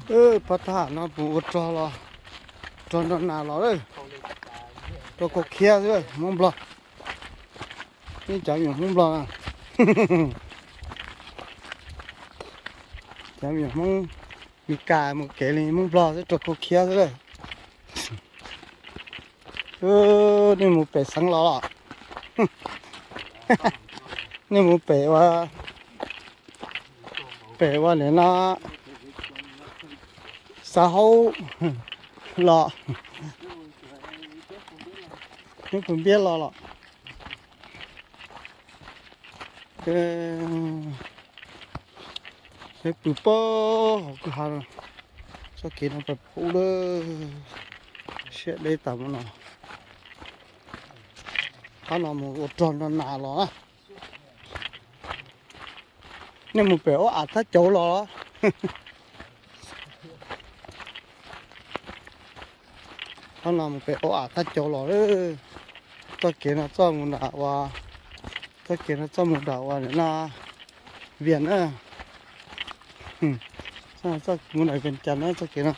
Pab thaj no mus ua rog los, rog nrog nas los lawm. Rog kua khiab xwb Hmoob Nplog. Ib cov me nyuam Hmoob Nplog na. Cov me nyuam Hmoob Meskas mus kev li Hmoob Nplog xwb, rog kua khiab xwb lawm. Nej mus pem xeev los los? Nej mus pem ua, pem ua nim no xav haub los, neb pw npiab los los? Peb pw pab hauv kwj ha no, txoj kev no pais pub lawm, siab deb tas mus no. Qhov no mus ua rog nrog nas los na. Nej mus pem ub av thab cauv los? Qhov no mus pem ub av thab cauv los. Txoj kev no txoj mus nram ua, txoj kev no txoj mus nram ua no, Vias na. Txoj mus nram Vias Cas na txoj kev no.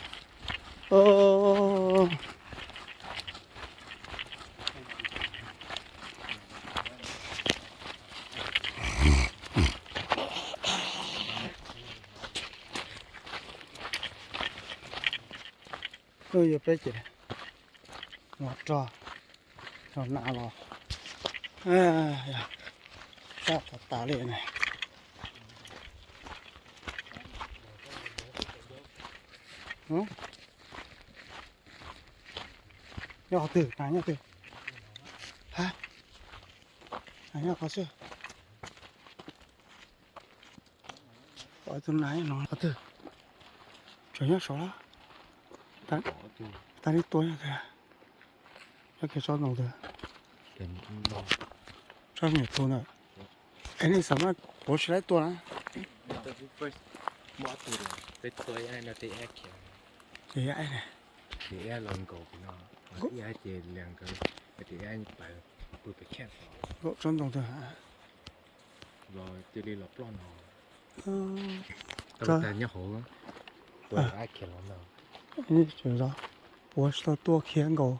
Yog peb ces mus rog, rog nas los, sab tas tas li ne. Nyob qhov twg, nas nyob twg? Ha, nas nyob qhov xwb. Pom tus nas no qhov twg? Tseem nyob saud los? Tas li tua nyob twg? Nyob kiag tsob ntoo twg? Tsob me nyuam tub ntawd. Es nej xav mas puav tsis laib tua na. Ces nkaum tsob ntoo twg? Los cia li los ploj no. Tau tas nyob hauv, puas aib khiav los ntag. Puav tsis tau tuaj khiav nkaus,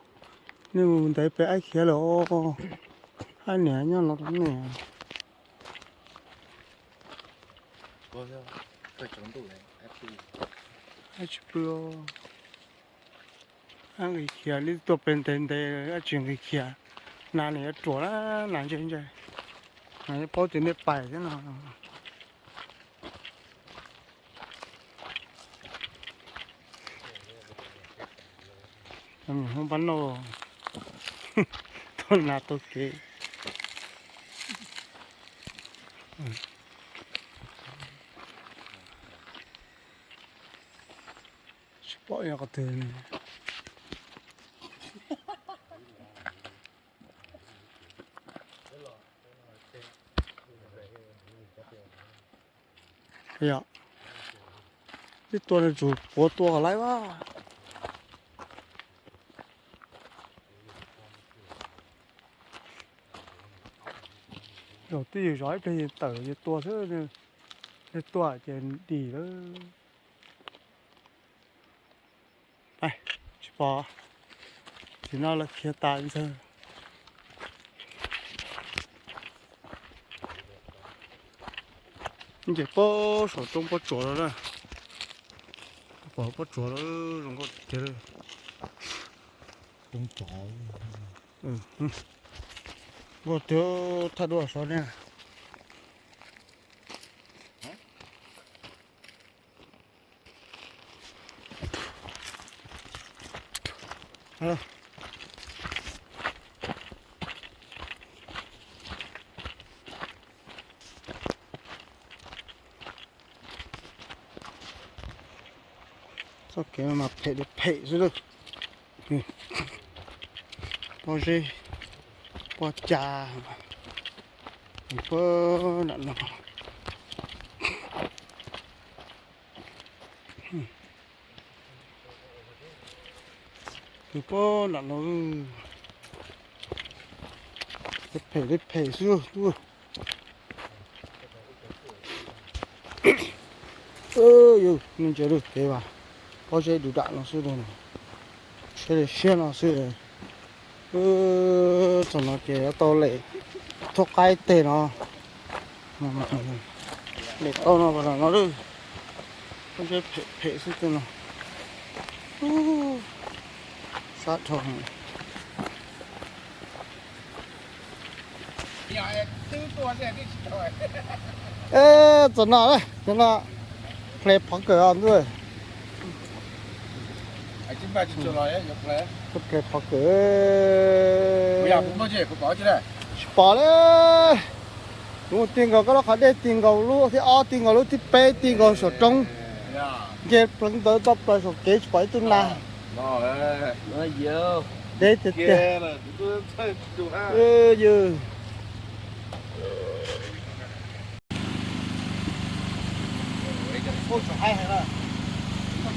nej mus ntev pem aib khiav lawm os. Hab niam nyob los rau nej. Ab tsis pw, ab nqis khiav li tuaj pem ntev ntev, ab tsis nqis khiav. Nas nws yuav ruam na, nas ntseg ntseg, nas yuav paub tias nej pais thiab no. Hmoob pab noj, tuaj nas tuaj kev. Tsis pom nyob qhov twg. Yog, twb tua nws tsum puav tua kom laib as. Zaum twj ywm zov ib pliag yus tawm yus tua xwb, yus tua ces dim lawm. Tsis pom, tim no lawv khiav tas ntxawg. Ces pob saum roob pob tsuas lawm na. Pom pob tsuas lawm zoo nkauj tiag. Nkauj tiag, thaj duab saud ne. Txoj kev mas phem li phem xwb lawm. Pob zeb, pob cas, pob nram no. Tus pob nram no, phem li phem xwb tub. Yus, nej ntsia lub kev vas, Pob zeb dum dam no xwb, siab li siab no xwb. Txog no ces yuav tau lem thoob qab teg no. Lem tau no pas no lawm. Pob zeb phem phem xwb tej no. Sab dhau. Txog no, txog no, ple phov kawm os ntuj. Ple phov kawm. Tsis pom li. Kuv mus ti nkaus koj lub qhov dej, ti nkaus lub thib ob, ti nkaus lub thib peb, ti nkaus saum roob. Nce pleev ntawd toj plaws saum kev tsis pom ib tug nas. Deb tiag tiag.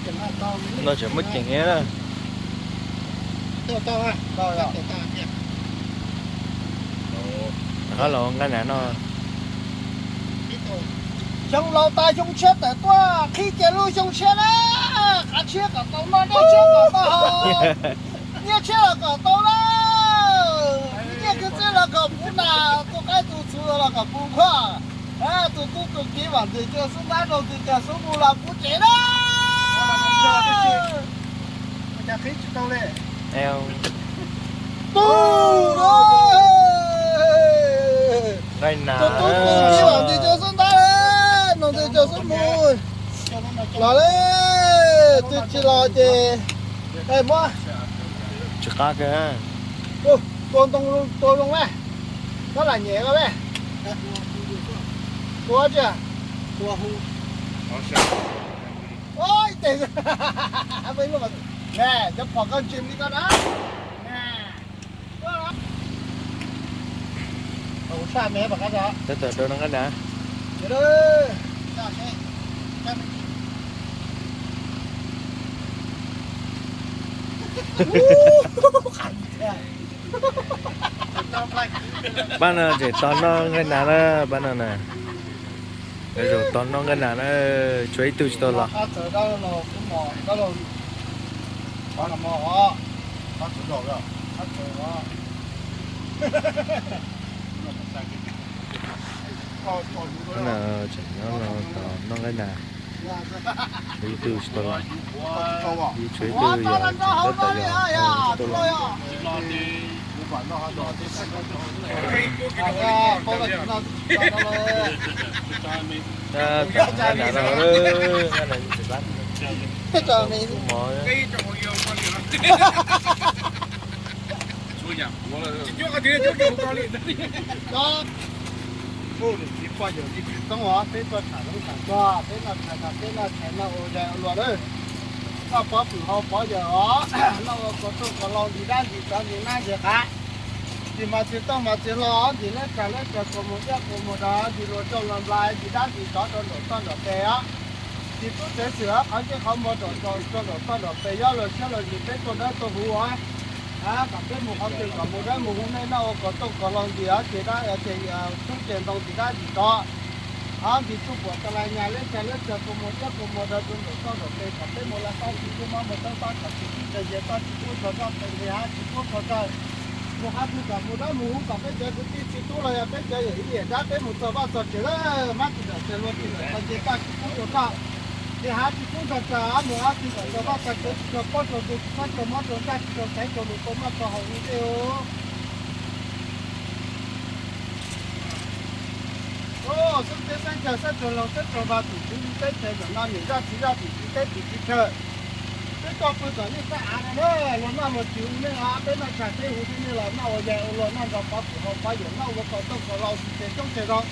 Yog no tseem muaj ceem thiab na. Rov qab los nqaij nas no. Xyoo laus tas xyoo tshiab tawm tuaj, qhib cia lub xyoo tshiab na. Qav tshiab kom tau noj, dej tshiab kom tau haus, nyiaj tshiab los kom tau lawm, nyiaj kwv txhiaj los kom puv nas, tus qaib tus txhuv los kom puv nkuaj. Tus tub tus kiv vam ntsws cia xub ntab, rau ntws cia xub mus los puv tsev na. Tus tub tus kiv vam ntsws cia xub ntab, rau ntws cia xub mus los li. Twb tsis los ces muab tsis qab kawg. Tua ntoo tua zoo na, koj lam nyem koj ve. Tua tsi, tua hu. Ib tes, cov phom koj ntsim li koj na. Saj me pom qab. Tab tom rau no qab na. Pab no tseem tos noj nqaij nas na, pab no na. Zaum tos noj nqaij nas na, tshuav ib tug tsis tau los. Tseem nyob no tos noj nqaij nas, tshuav ib tug tsis tau los. Ib tshuav ib tug yog tseem tab tom yog tsis tau los. Tab tom nqaij nas no, nqaij nas tsis pab. Kuv mov. Peb yawm li tsis toob os, peb tuaj tham zoo tham txog, peb noj tshais no, peb noj tshais noj ua zais ua luag lawm. Noj pob pwm hau pov yawm os, noj ua kos rooj kos hlau ntxim dab ntxim tsov ntxim nab ntxim qav. Ntxim mas txiv tooj mas txiv hlau, ntxim leb tsa leb tsa kua mus iab kua mus rau ntxim luas coj luas nplai, ntxim dab ntxim tsov rau nraum toj nraum pes os. Ntxim tub tsev xwm os, qhov ntsej qhov muag rau nraum toj nraum pes, yog luag siab luag ntsws peb tuaj dawb tuaj huv os. Kom peb mus qhov twg kom mus dawb mus huv, nej noj ua kos rooj kos hlau ntxim os, ces dab ces tub ces ntoo ntxim dab ntxim tsov. Ntxim tsuj puam tas lais nyas leb tsa leb tsa kua mus iab kua mus rau nraum toj nraum pes, kom peb mus laj fab tsis kub mob, mus tawb fab kom tsis kub tsaws, nce toj tsis kub tsaws, nqis hav tsis kub tsaws. Mus qhov twg kom mus dawb mus huv, kom peb cov kwv tij txiv tub los yog peb cov yawm yij yawm dab peb mus txog vaj txog tsev lawm, mab tsis dawm txais luag tsis dawm txais, nce toj tsis kub tsaws toj, nqis hav tsis kub tsaws tsaws, mus qhov twg kom txog vaj txog tsev tsis tshua pob tshua ntu, tsis tshua mob tshua ntsaj, tsis tshua xaiv tshua lus, tau noj tau haus li tej os. Xeeb teb xeeb chaw, xeeb tsaug laug xeeb tsaug npag, tim tswv li teb chaws, zaum no niam zaj txiv zaj, tim tswv teb tim tswv chaw, peb tuaj pw tom nej sab av no na, luag noj luag tsis hu nej los peb noj tshais peb hu nej los noj ua zais ua luag, noj nrog pov pwm hau pov yawm, noj ua kos tooj kos hlau ntxim ces coob ces zoo.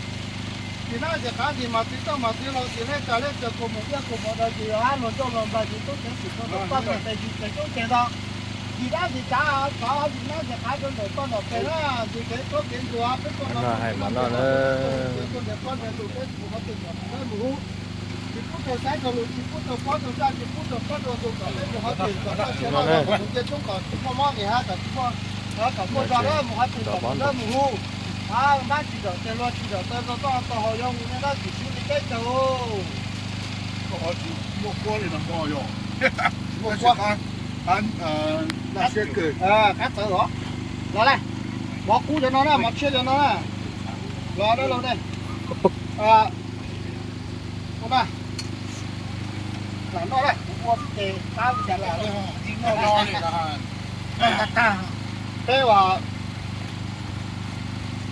Ntxim nab ntxim qav, ntxim mas txiv tooj mas txiv hlau, ntxim leb tsa leb tsa kua mus iab kua mus rau ntxim, luag coj luag nplais ntxim tub ceev xwm rau nraum toj nraum pes ntxim ces coob ces zoo. Ntxim dab ntxim tsav, ntxim nab ntxim qav rau nraum toj nraum pes na, ntxim kev txob kev ntxuas peb tuaj no tuaj ntiav pob ntiav tus, peb mus qhov twg kom mus dawb mus huv, tsis pub rau xaiv rau lus, tsis pub rau pob rau ntsaj, tsis pub rau pob rau ntu, kom peb mus qhov twg kom noj sia noj zoo, kom mus nce roob kom tsis muaj mob nqis hav, kom tsis muaj, kom muaj zog na, mus qhov twg kom mus dawb mus huv. Mab tsis dawm tes luag tsis dawm taw, tau toj tau haus, yog mus nej dab tsis siv li teb chaws. Koj ho tsis muaj kuab li no mog yog. Qab txawv os. Los lawm, mov kub cov no na, mov tshiab cov no na. Los dab laug ne. Ua na, lam noj na, kuv ua xwb ces qab li cas lam li. Peb uas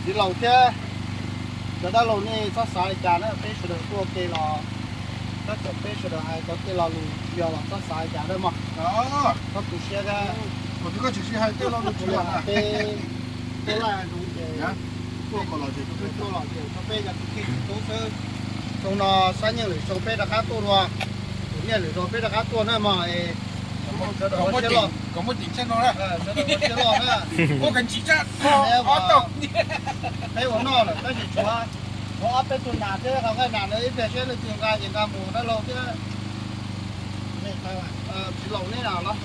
txiv laus thiab cov dab laug nej txhob xav li cas na, peb sawv daws tuaj ua ke los, tab txawm peb sawv daws hais cov tej lo lus yog los txhob xav li cas na mog. Txhob tu siab thiab. Peb tuaj laj zoov ces tuaj los ces rau peb cov kwv tij tub xwb. Xyoo no xab nyeej lwm xyoo peb rov qab tuaj dua, tus nyiaj lwm zaus peb rov qab tuaj na mog. Sawv daws ua siab loj, sawv daws ua siab loj na. Peb ua noj lawm tab sis tshuav, tshuav ob peb tug nas thiab ho nqaij nas na, ib pliag seb leej twg nqa ces nqa mus dab laug thiab. Txiv laus neb los,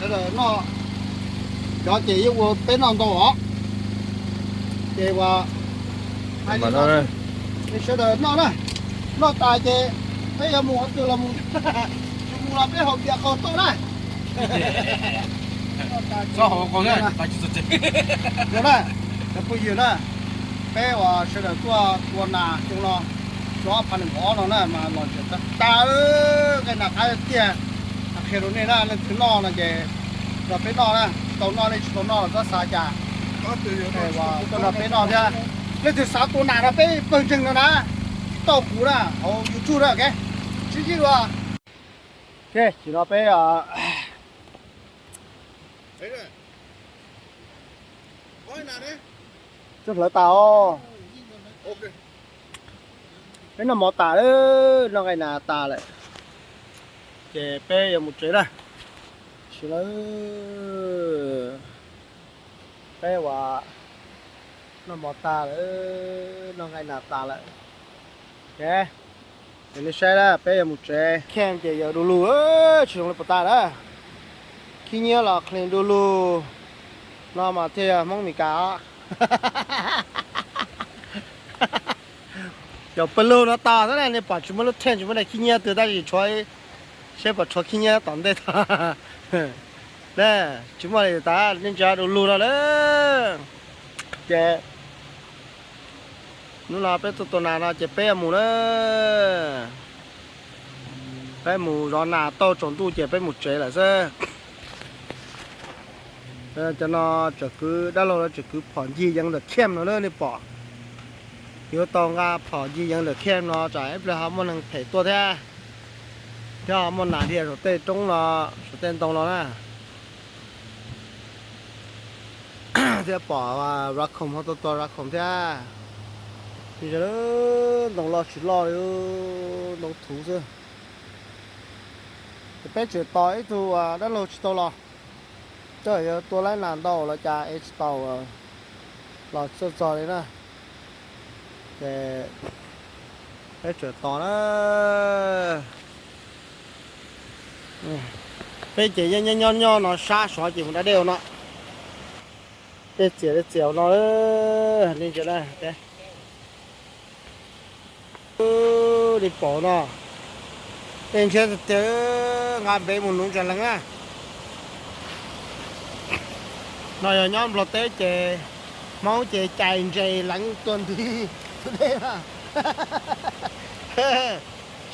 sawv daws noj, cov ces yeej ua peb noj ntau os. Ces uas hais li no, sawv daws noj na, noj tas ces peb yuav mus qhov twg los mus, tsis mus los peb haus npias qaug toj na. Cov phooj ywg na, peb uas sawv daws tuaj tua nas xyoo no, xyoo ob phav nees nkaum ob no na mas los tseem tag tag nqaij nas qab tiag. Qhia rau nej na, leej twg noj no ces nrog peb noj na, tsis tau noj nej tsis tau noj los txhob xav cas, tuaj nrog peb noj thiab. Leej twg xav tua nas no peb pawg ntseeg no na, tau kuv na hauv YouTube na, sib ntsib dua. Ces no peb tsuag hlawv tas os. Peb noj mov tas lawm, noj nqaij nas tas lawm, ces peb yuav mus tsev na. Sim lawm, peb uas noj mov tas lawm, noj nqaij nas tas lawm. Ces nej saib na, peb yuav mus tsev, khej ces yog du lug, tsis zoo li puas tas na. Khib nyiab los qhlees du lug no mas thiaj yog Hmoob Mes Kas os. Cov pawg lug no tos xwb na, nej pom tsis muaj lub thej tsis muaj daim khib nyiab twg tab sis tshuav, seb puas tshuav khib nyiab tom ntej tod. Na, tsis muaj li tas, nej ntsia du lug no na. Ces hnub no peb tuaj tua nas no ces peb yuav mus na. Peb mus zov nas tau tsaus ntuj ces peb mus tsev lawm xwb. Cov no tseem kwv, dab laug tseem kwv phom ncig yeev ntawm khej no na, nej pom. Yuav tau nqa phom ncig yeev ntawm khej no tsam ib pliag ho muaj neeg phem tuaj thiab, thiab ho muaj nas dhia saum tej roob no, saum tej ntoo no na. Thiab pom raccoon ho tuaj tua raccoon thiab. Ntoo loj tsis loj li, ntoo thuv xwb. Ces peb tseem tos ib tug dab laug tsis tau los, coj yuav tua laib nas ntau los cas es tsis tau los txog txog li na. Ces peb tseem tos na. Peb ces nyob nyob nyob no sab sov ces mus da dej no. Dej txias dej txias no, nej ntsia na. Li pom no, dej ntshiab tiag tiag, nqa npe mus nuv ntses leev na. No yog nyob Nplog teb ces Hmoob ces cais ntses leev tuaj nti tus dej na.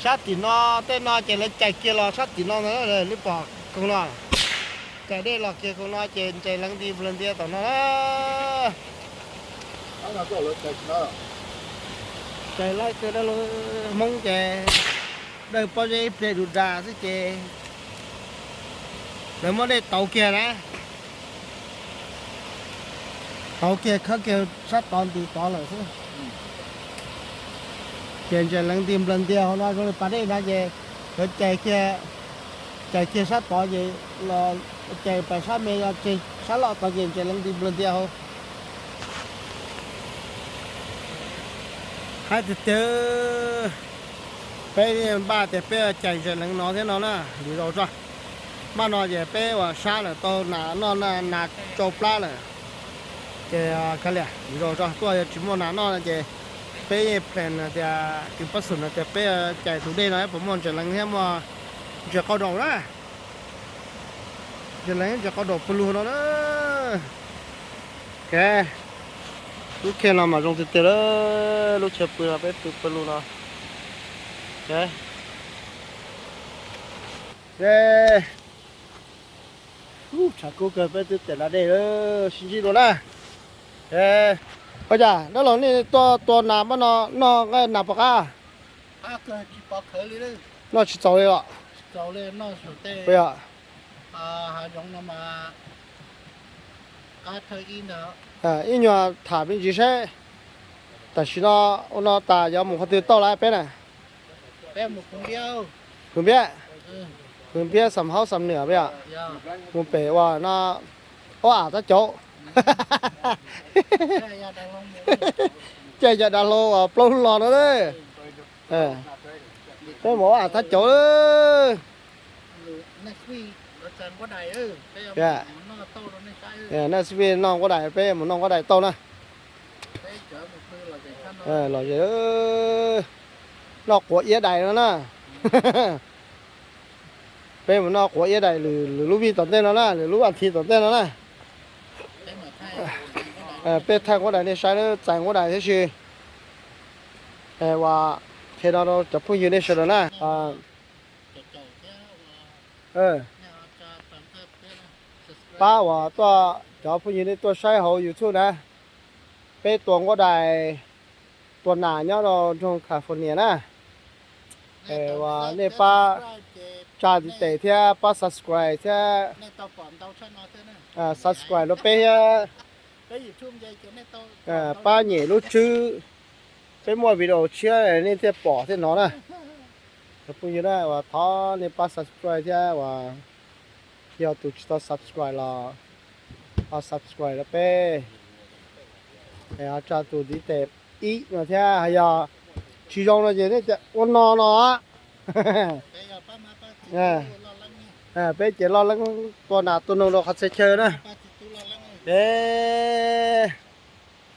Sab tim no, tej no ces lawv cais kiag los sab tim no ntag, nej pom koog no. Cais dej los kiag koog no ces ntses leev nti nplawg ntias tom no na. Cais laij kawg, dab laug Hmoob ces dawj pob zeb ib pliag du dag xwb ces lawv muab dej tauv kiag na. Tauv kiag khawb kiag sab tod nti tod lawm xwb. Ces ntses leev nti nplawg ntias hauv no zoo li pas dej no ces lawv cais kiag, cais kiag sab tod ces cais pas sab me, sab loj tod ces ntses leev nti nplawg ntias hauv. Haib tiag tiag, peb npaj tias peb cais ntses leev no thiab no na, lwm zaus tso. Npaj no ces peb ua sab lawm tau nas noj nas tsau plab lawm. Ces kav liam, lwm zaus tso, tuaj yog tsis muaj nas noj no ces peb yeej plan tias kwv pab xum no tias peb cais tus dej no puas muaj ntses leev thiab muaj Ntses qau daum na. Ntses leeg ntses qau daum pw lug no na. Ke, lub khe no mas zoo tiag tiag lawm, lub chaw pw no peb pw pw lug no. Ke, tshav kub kawg peb twb tes da dej lawm, sib ntsib dua na. Ua cas dab laug nej tuaj tua nas pab no noj nqaij nas puas qab? Noj tsis txaus li los? Ua yog ib nyuag tham me ntsis saib, tam sim no ua no tas yuav mus qhov twg tau lawm peb na? Phwv Npiab, Phwv Npiab xam haub xam nwm peb yom, mus pem ua no, ua am tab cauv, caij yog dav hlau uas plaub hlo no na. Peb mus ua am tab cauv. Next week noj nquab dais, peb mus noj nquab dais tau na. Los ze, noj quav iab dais no na. Peb mus noj quav iab dais lwm lub vij tom ntej no na, lwm lub as thiv tom ntej no na. Peb thaij nquab dais nej saib, txais nquab dais thiab si. Ua, qhia no rau cov phooj ywg nej sawv daws na. Pab uas tuaj, cov phooj ywg nej tuaj saib hauv YouTube na, peb tua nquab dais, tua nas nyob rau nroog California na. Uas nej pab tsa ntiv tes thiab pab subscribe thiab, subscribe rau peb thiab, pab nyem lub tswb, peb muaj video tshiab nej thiaj pom thiaj hnov na. Cov phooj ywg na, uas thov nej pab subscribe thiab uas yog tus tsis tau subscribe los ho subscribe rau peb, ho tsa tus ntiv tes ib no thiab, yog tsis zoo no ces nej ua no no. Peb ces loj leeb tua nas tua noog rau qhov txhia chaw na.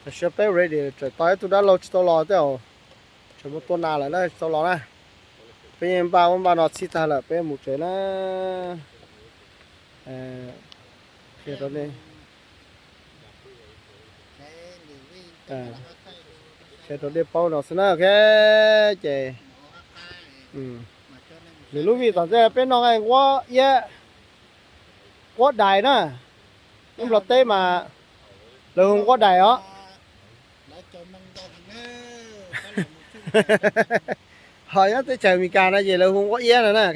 Tam sim peb ready, tseem tos ib tug dab laug tsis tau los thiab, tseem mus tua nas lawm na, tsis tau los na. Peb yeej npaj ub npaj no txhij tag lawm peb mus tsev na. Qhia rau nej, qhia rau nej paub no xwb na. Ok, ces lwm lub vij tom ntej peb noj nqaij nquab iab, nquab dais na. Lub Nplog teb mas lawv hu nquab dais os. Ho nyob teb chaws Amelikas no ces lawv hu nquab iab no na.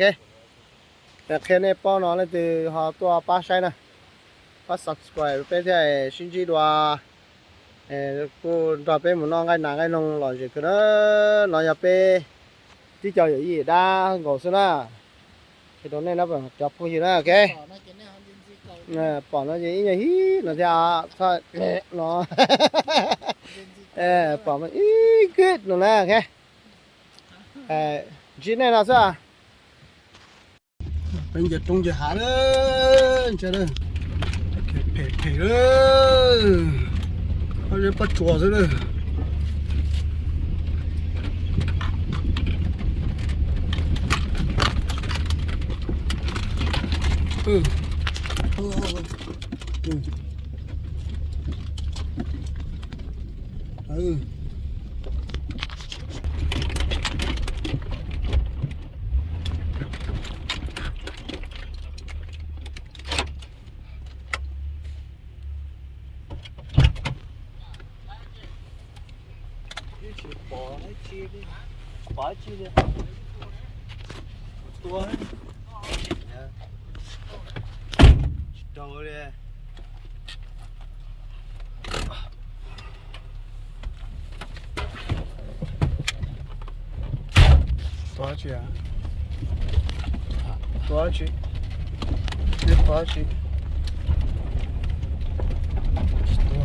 Qhia nej paub no, leej twg ho tuaj pab saib na, pab subscribe peb thiab sib ntsib dua. Kuj nrog peb mus noj nqaij nas nqaij noog lom zem kawg na. No yog peb tib co yawm yij dab nkaus xwb na. Qhia rau nej na cov phooj ywg na, ok. Pom no ces ib nyuag hib no thiab no. Pom ib kib no na, ok. Ntsib nej no xwb. Peb nce roob nce hav lawm, ntshe phem phem lawm, ob zeb pob tsuas xwb lawm. Ib tsis pom dab tsi li, pom dab tsi li, tua tsis raug li. Tua dab tsi? Tua dab tsi? Neb tua dab tsi? Tsis tua,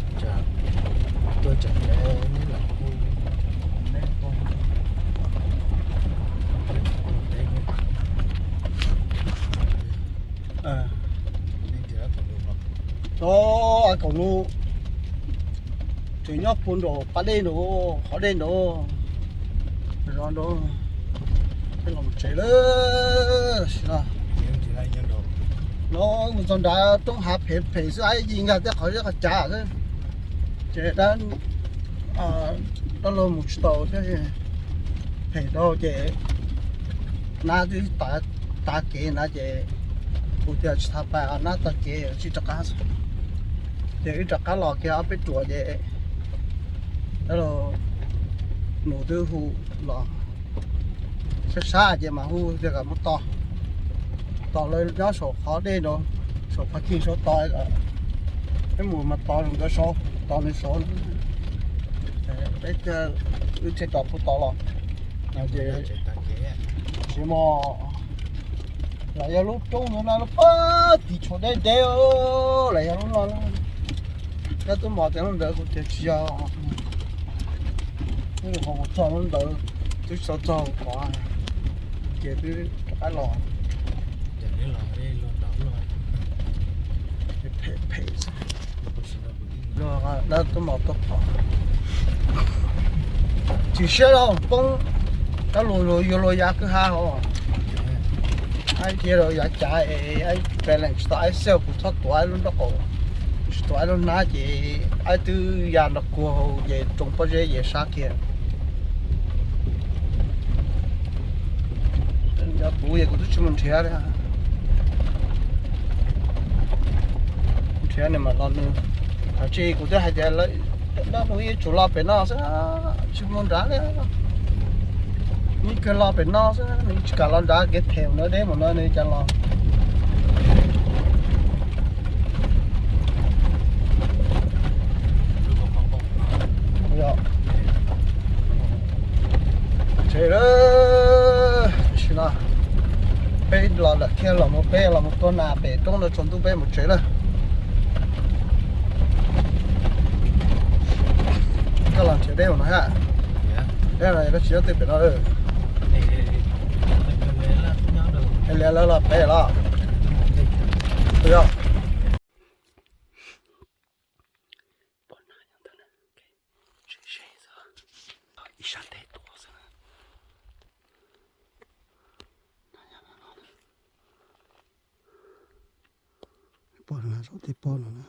tua tsam neb lam hu neb tua. Tod, kaum nub tseem nyob puag nraum pas dej nraud, qhov dej nraud, zov nraud. Peb los tsev lawm, sim no Mus txog nrad roob hav phem phem xwb, ib yig nkag tej qhov zeb qhov cav xwb. Ces dab, dab laug mus tsis tau thiab, phem dhau ces nab twb tav kev na ces kuv tias tsis tau pais, nab tav kev tsis rov qab. Ces wb rov qab los kiag ob peb ruam ces dab laug nus twb hu los sab sab ces mas hu tias kom mus tos, tos lawv nyob saum qhov dej no, saum qhov cig saud tos, peb mus mas tos nkawd saud, tos nws saud, peb wb thiaj tos puag tod los. Ces tsis mos, lam yog lub roob no na, lub pag tim tshuav deb deb, lam yog lub no. Koj tub mos tias lub ntawd kuv tias tsis yog, kuv txog lub ntawd twb tsis tau txog qhov, ces twb rov qab los. Phem phem xwb. Dab tub mos tuaj phom, chim siab lauj, poob, dab laug yuav luag ya kwj ha hos. Aib cia rau yav cav es aib pes lees tsis tau aib xwb, kuv txhob tuav aib lub nraub qaum, tsis tuav aib lub hnab ces aib twb ya nrog kuag hauv ces tsoo pob zeb ces sab kiag. Yog kuv es kuv twb tsis mus nrhiav li. Nrhiav nws mam los nws, thaum tsis kuv twb hais tias dab laug yeej tsum los pem no xwb, tsis mus nrad li. Nws kawg los pem no xwb, nws tsis kam los nrad kev phem no deb mus no nws cas los. Tsev lawm, tam sim no peb los lawm thiab, los mus peb los mus tua nas pem roob no tsaus ntuj peb mus tsev lawm. Koj los nrhiav deb mus no ha. Deb no koj tsis nyob twj pem no. Lias lawv los pem los. Yog. Ib sab teg tuaj xwb. Pom no, saum tej pob no na.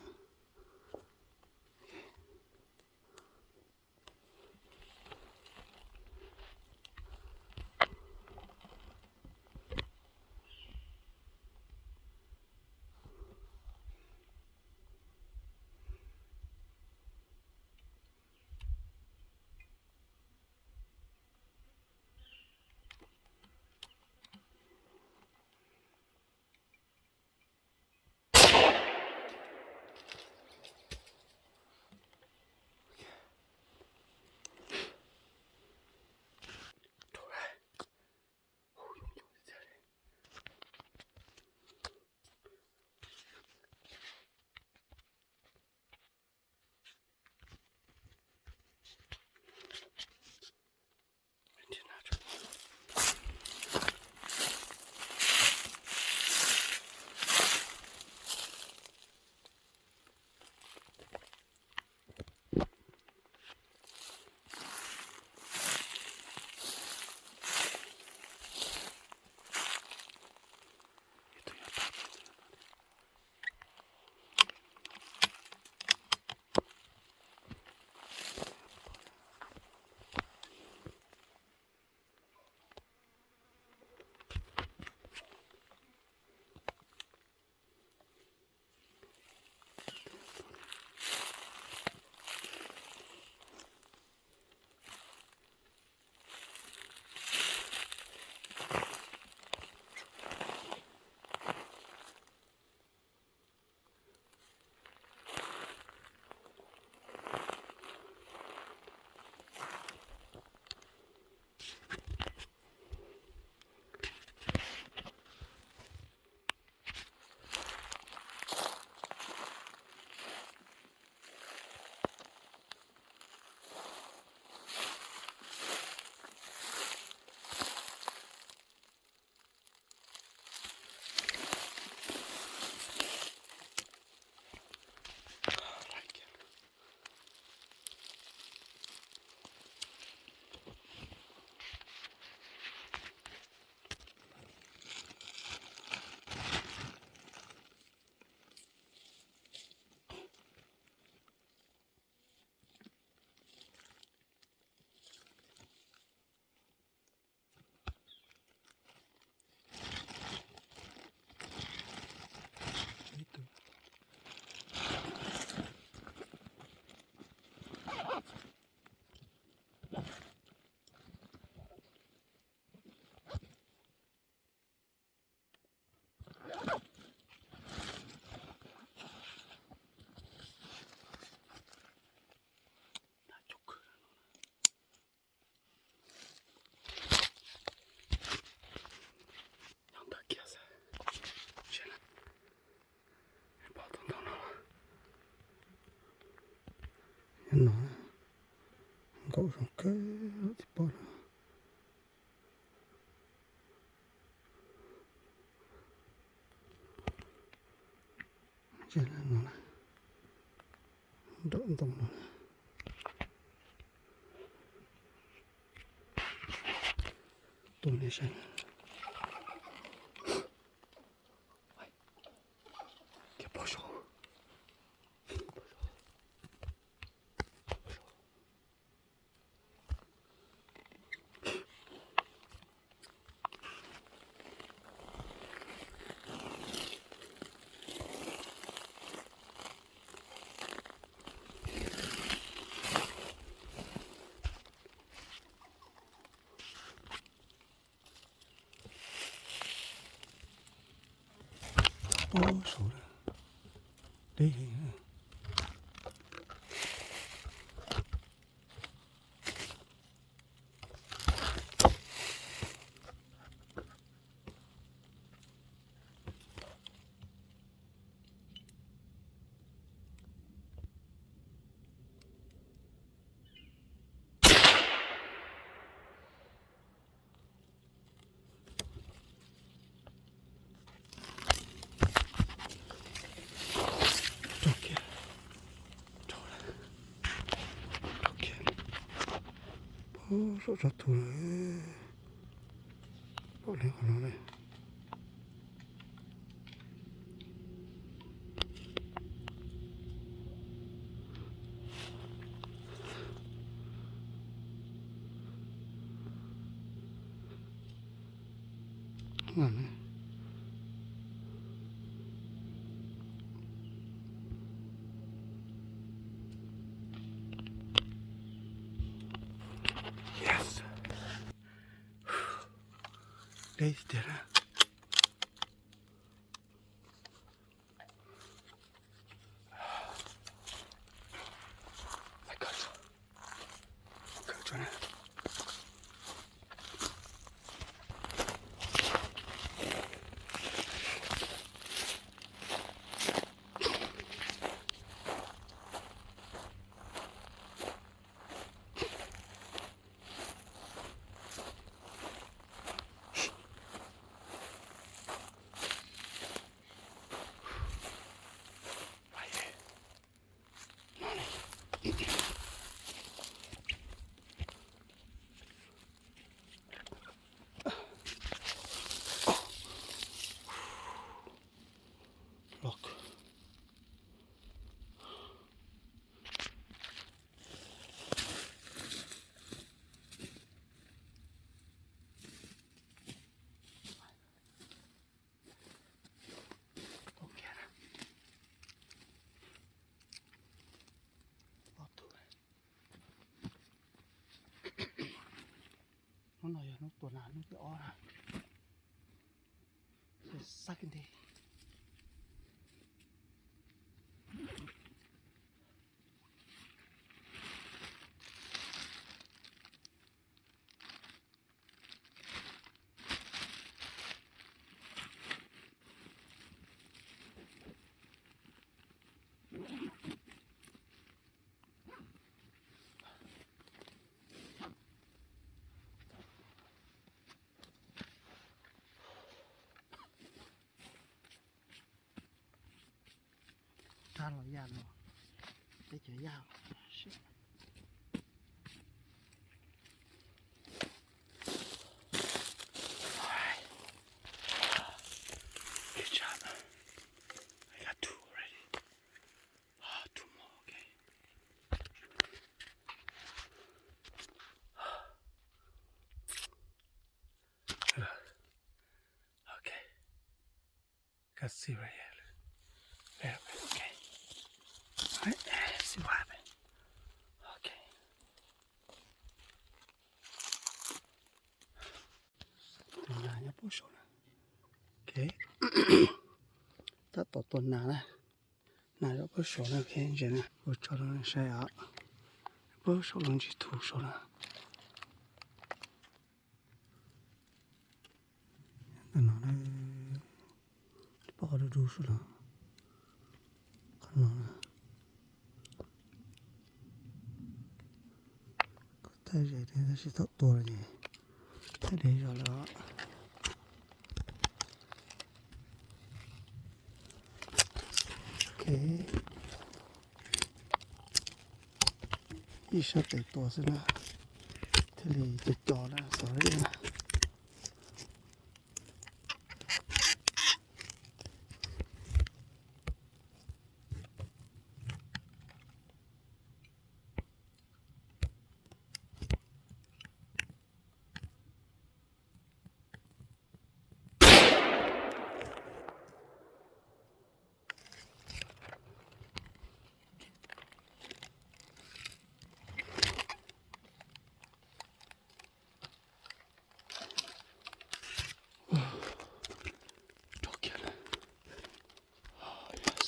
No, nkaum zoo kawg tsis pom no. Ntshe no na, nraum ntoo no na. Tus nej saib. Kiag pog saud. Ub, saud na. Deb heev na. Raug kiag, raug lawm, raug kiag. Pab saum tsob tus lawm, pom li qhov no lawm. Yes. Deb tiag na. Los. Ob tug. Hnub no yog hnub tua nas hnub thib ob na. Xab kiag nti. Rab los yaj los, teb chaws yaj. Good job. I got two already. Ah, two more, okay. Okay. Got see right here. Very good, okay. All right, see what happened. Okay. Tus nas nyob pem saum na. Ok. Tab tom tua nas na. Nas nyob pem saum na, ok, ntsia na. Kuv tso rau nej saib os. Pem saum lub ntsis thu saud na. Ntawm no na, pom qhov du du saum no. Qhov no na. Ze thiab tab sis thaum tua ces thaij deb zog lawm. Ok, ib sab tes tua xwb na, thiaj li co co na, xav li na. Rov kiag lawm.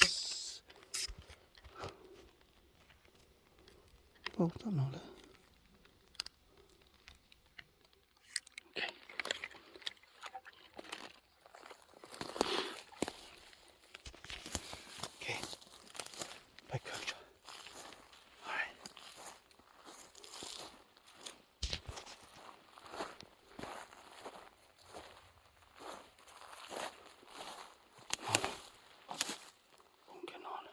Yes. Paub tau no lawm. Ok. Ok. Pais kawg tso. All right. Poob kiag no na.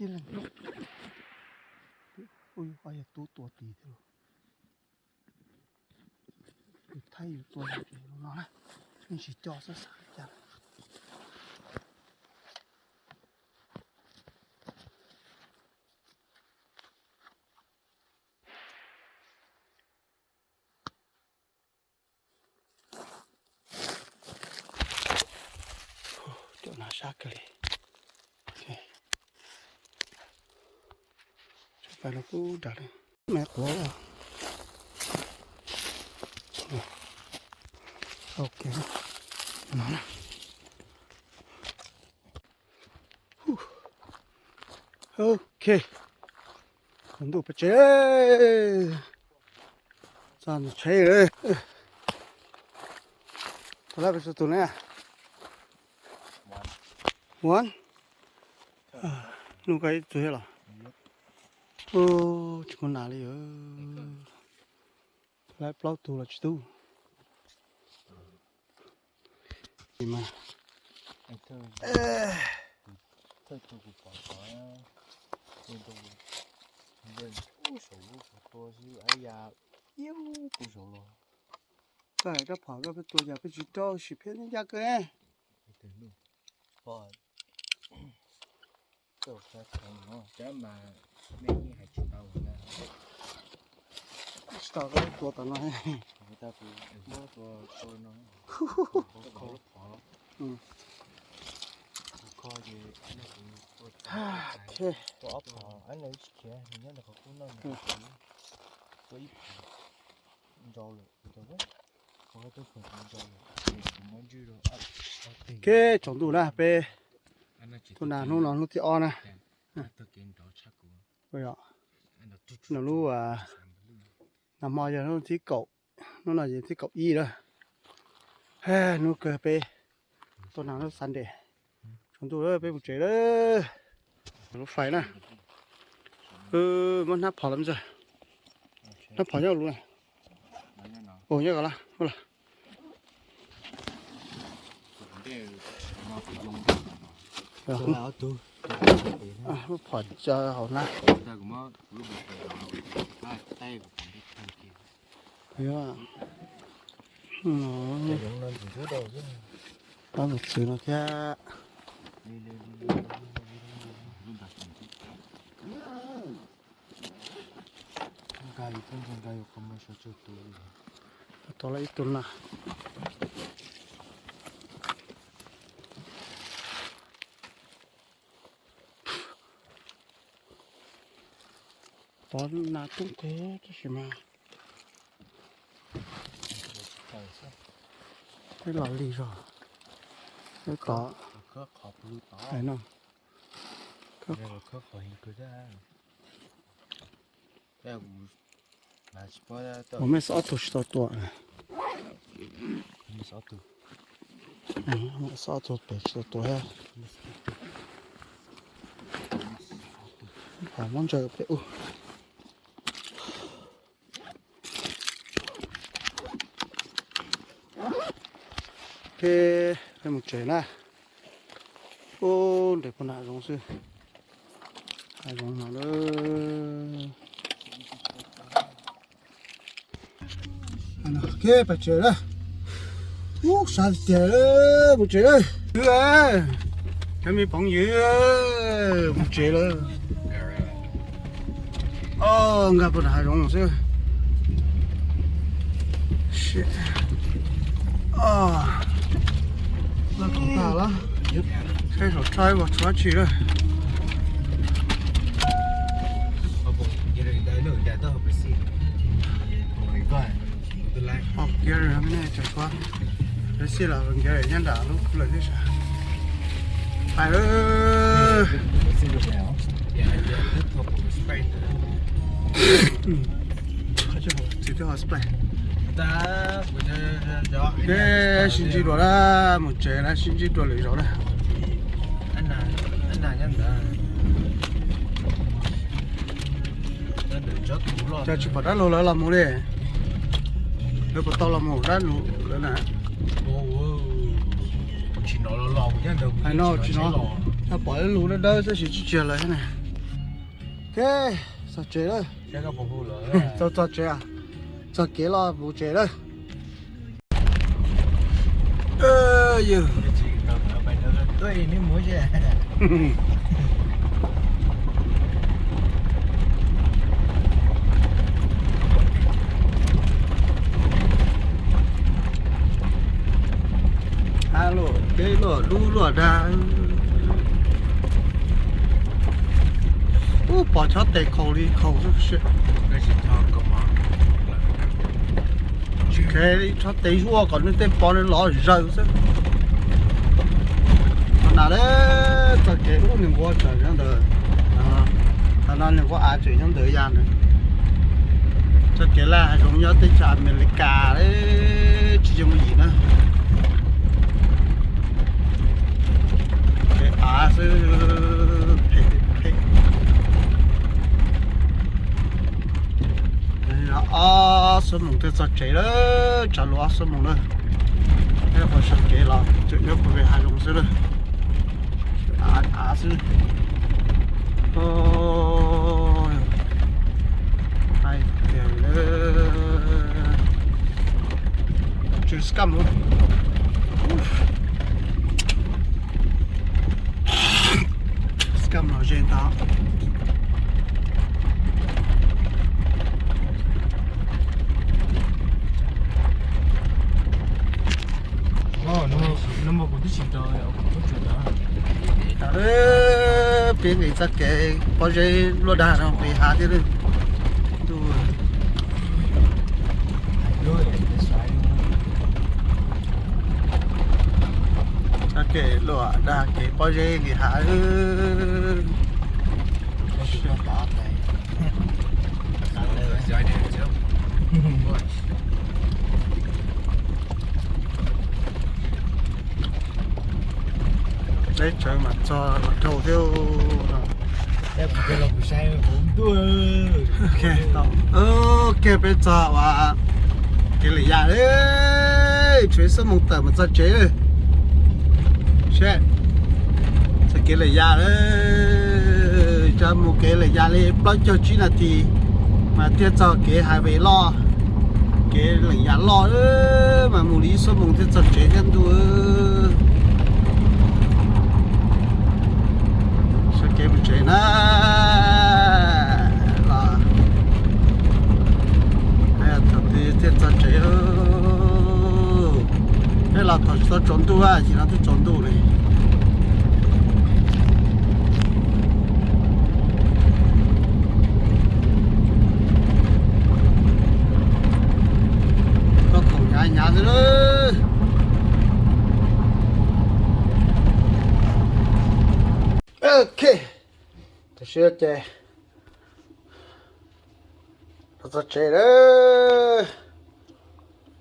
Ib leeg noj. Ui, qhov yog tub tua tis thiab lauj. Yus thaij yus tua yus ces no na, yeej tsis co xwb xav cas. Cov no sab kawg li. Pais no kuj dav li. Me quav. Ok. No na. Ok. Tsaus ntuj peb tsev. Txog ntua tsheb lawm. Tau lab pes tsawg tus ne? One. Nug koj ib tug thiab los? Tsis muaj nas li. Lab plaub tug los tsis tub. Mas thawj tug kuv pom tod, tus ntoo ntsia ub saum lub qhov tua xwb, ab ya, iab ub pem saud los. Koj hais rab phom koj pheej tua yam pheej tsis raug sim phiab nyob ncaj kawg. Pom, cab mas nej yeej hais tsis tau na. Tsis tau, koj tua tom no. Tau kuv muab tua tua no. Tua lub phom. Kuv kho ces tua ob phom, ab no tsis khiav, nws nyob ntawm qhov kub no, tua ib phom ntau lawm, tua ib phom ntau lawm, kuv muab ntswj rau. Ok, tsaus ntuj na, peb tua nas hnub no hnub thib ob na. No lub, nag hmo yog hnub thib kaum, hnub no yog thib kaum ib lawm. Hnub kawg peb tua nas lub Sunday. Tsaus ntuj lawm peb mus tsev lawm. Lub fais na. Muab hnab phom los me ntxawg. Hnab phom nyob lub na. Ua nyob ko los, muab los. Muab phom tso hauv na. Tau tus txwv no thiab. Tau lawm ib tug na. Tod nas tub nqug tab sis mas peb los lig zog. Peb tod hais no. Ua mej xov ob tug tsis tau tua. Xov ob tug pem tsis tau tua thiab. Pom muab ntsaws peb ub. Peb mus tsev na. Ub, nres puag nram hav zoov xwb. Hav zoov no lawm. Peb tsev lawm. Ub, sab tiag tiag, mus tsev lawm. Cov me phooj ywg, mus tsev lawm. Nkag puag nram hav zoov xwb. Laj khoom tag lawm. Saib saum tshaib mas tshuav dab tsi lawm. Kiag rau nej tseem tshuav, rau xij los nkiag nyob nram lub lawm thiab sas. Pais lawm. Txiv twb ho splay. Peb sib ntsib dua na, mus tsev na, sib ntsib dua lwm zaus na. Cas tsis pom dab laug lawv los mus li? Lawv puas tau los mus dab laug lawv na? Hais no tsis no, yog pom ib lub dawb dawb tab sis tsis tsiag lawv thiab na. Ok, txog tsev lawm. Txog, txog tsev, txog kev los mus tsev lawm. Yog luaj, peb luaj dub luaj dag. Ub, pom chob tes khaus li khaus xwb. Tsis kheev li, chob tes zuaj kom nws tej pov nws lov zaws xwb. Qhov nas txoj kev ub nws nquag tsawv nyob ntawd. Qhov no nws nquag av tseem nyob ntawd ya ntawd. Txoj kev laj hav zoov nyob teb chaws Amelikas tsis yooj yim na. Kev av xwb, phem phem. Ob xuab moos thiaj txog tsev lawm, tshav luag ob xuab moos lawm. Peb qhov sawv kev los tseem nyob puag pem hav zoov xwb lawm. Av xwb. Hais tiag lawm. Tsw skam lawm. Skam los ze ntag. Peb nqis txoj kev pob zeb luaj dag no nqis hav thiab lawm. Txoj kev luaj dag kev pob zeb nqis hav. Teb chaws mas txog los dhau thiab. Ok, peb txog uas kev lwm yam, tshuav ib xuab moos tawm mas txog tsev lawm. Seb, txog kev lwm yam lawm, tso mus kev lwm yam li plaub caug tsib nas this mas thiaj txog kev highway loj, kev lwm yam loj, mas mus li ib xuab moos thiaj txog tsev thiab ntuj. Sawv kev mus tsev na, los thaum twg thiaj txog tsev. Peb los thaum tsis tau tsaus ntuj, yim no twb tsaus ntuj li. Ok, tam sim no ces los txog tsev lawm.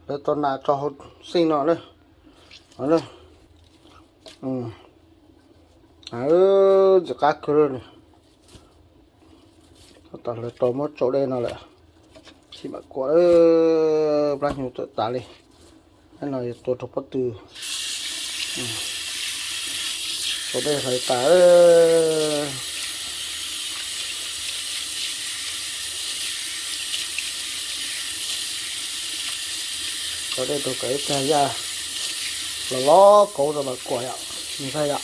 Lawv tau nas tso hauv xij no na. Ntxim qab kawg li. Tab tom lawv tau muab tsau dej no lawm. Tsis mam kuam, plab hnyuv tawm tas li. Hnub no yuav tua rau pob tw. Tsau dej hlawv tas. Tsau dej rau kom ib tag yaj los los kauv rau mam kuam yom, ntag yom.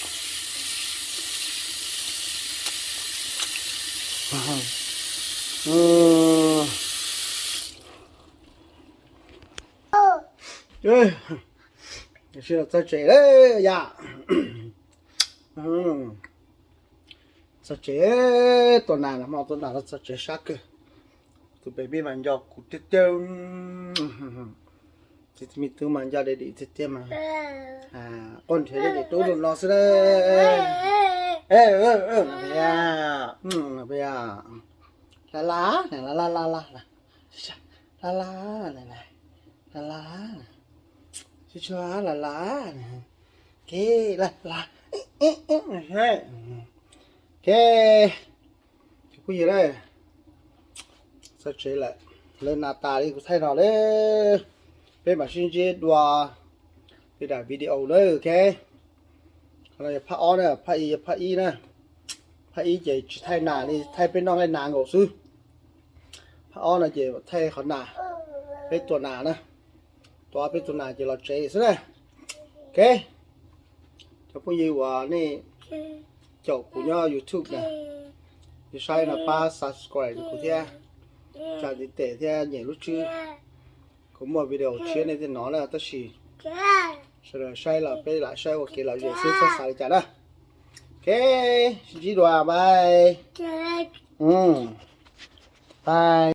Txog tsev lawm yom. Txog tsev, tua nas, hmo tua nas los txog tsev sab kawg. Tus pem me mas nco kuv tiag tiag. Tus me tub mas nco deb dim tiag tiag mas. Quaj nrhiav deb dim tub rau no xwb na. La la, la la, la la, la la, la la, tsis tshua la la, ke la la, ke. Cov phooj ywg na, txog tsev lawm, lawv nas tas li kuv thaij no lawm. Peb mam sib ntsib dua li daim video na, ok. Qhov no yog phab ob na, phab ib yog phab ib na. Phab ib ces tsis thaij nas li, thaij peb noj nqaij nas nkaus xwb. Phab ob no ces thaij qhov nas, peb tua nas na. Tua peb tua nas ces los tsev xwb na. Ok, cov phooj ywg uas nej caum kuv nyob YouTube na, nej saib no pab subscribe rau kuv thiab, tsa ntiv tes thiab nyem lub tswb. Kuv muaj video tshiab nej thiaj hnov na, tab sis sawv daws saib los peb lam saib ua kev lom zem xwb, txhob xav li cas na. Ok, sib ntsib dua, bye. Bye.